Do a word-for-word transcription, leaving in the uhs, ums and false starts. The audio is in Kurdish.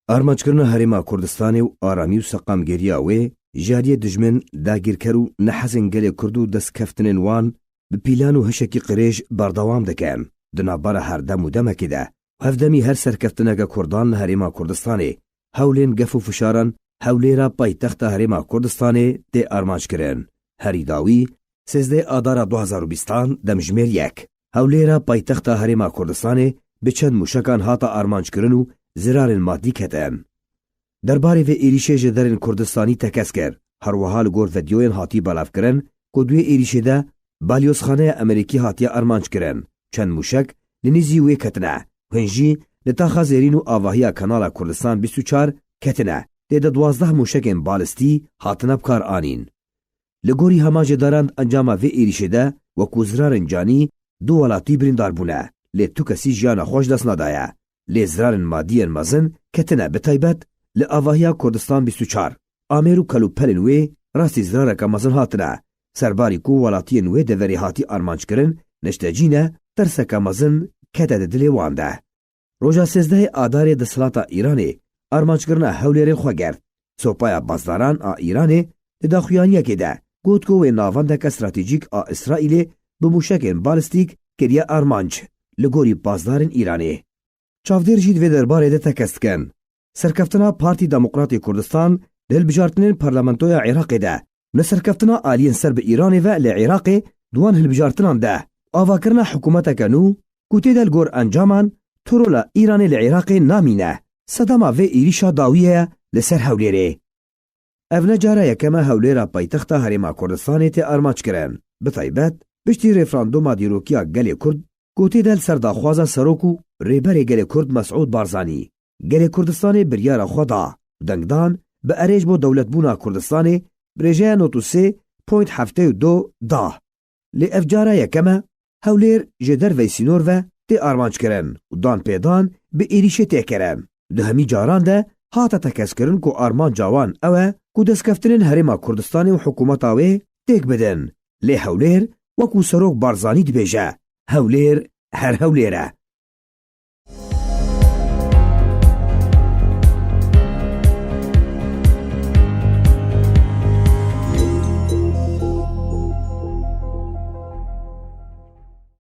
Armanckirina Herêma Kurdistanê û aramî û seqamgeriya wê ji aliyê dijmin, dagîrker û nehezên gelê Kurd û destkeftinên wan bi pîlan û hişekî qirêj berdewam dikin. Di navbera her dem û demekê de û hevdemî her serkeftineke Kurdan li Herêma Kurdistanê, hewlên gef û fişaran Hewlêra paytexta Herêma Kurdistanê tê armanckirin. Herî dawî, sêzdeh Adara du hazar û bîstan, demjimêr yek. Hewlêra paytexta Herêma Kurdistanê bi çend mûşekan hate armanckirin û zirarên madî ketin. Derbarê vê êrîşê ji derên Kurdistanî tekez kir. Her wiha li gor vîdeoyên hatî belavkirin ku di wê êrîşê de balyozxaneya Amerîkî hatiye armanckirin. Çend mûşek li nêzî wê ketine. Hin jî li taxa zêrîn û avahiya Kanala Kurdistan bîst û çar ketine. Tê de duwazdeh mûşekên balistî hatine bi kar anîn. Li gorî hema jêdaran di encama vê êrîşê de wekû zirarên canî du welatî birîndar bûne, lê tu kesî jiyana xwe ji dest nedaye. Lê zirarên madî yên mezin ketine, bi taybet li avahiya Kurdistan bîst û çar. Amêr û kelûpelên wê rastî zirareke mezin hatine. Serbarî ku welatiyên wê deverê hatî armanckirin, niştecî ne, tirseke mezin kete di dilê wan de. Roja sêzdehê Adarê desthilata Îranê armanckirina Hewlêrê xwe girt. Sopaya Bazdaran a Îranê di daxuyaniyekê de got ku wê navendeke stratejîk a Îsraîlê bi mûşekên balistîk kiriye armanc, li gorî bazdarên Îranê. Çavdêr jî di vê derbarê de tekez dikin. Serkeftina Partî Demokratê Kurdistan di hilbijartinên Parlamentoya Iraqê de, li serkeftina aliyên ser bi Îranê ve li Iraqê di wan hilbijartinan de, avakirina hikûmeteke nû ku tê de li gor encaman tu rola Îranê li Iraqê namîne, sedema vê êrîşa dawiyê ye li ser Hewlêrê. Ev ne cara yekem e Hewlêra paytexta Herêma Kurdistanê tê armanckirin. Bi taybet, piştî referanduma dîrokiya gelê Kurd ku tê de li ser daxwaza serok û rêberê gelê Kurd Mesûd Barzanî, gelê Kurdistanê biryara xwe da û dengdan bi erê ji bo dewletbûna Kurdistanê bi rêjeya nod û sê point heftê û du da. Lê ev cara yekem e Hewlêr ji derveyî sînor ve tê armanckirin û danpêdan bi êrîşê tê kirin. Di hemî caran de hate tekezkirin ku armanca wan ew e ku destkeftinên Herêma Kurdistanê û hikûmeta wê têk bidin. Lê Hewlêr, wekû Serok Barzanî dibêje, Hewlêr her Hewlêr e.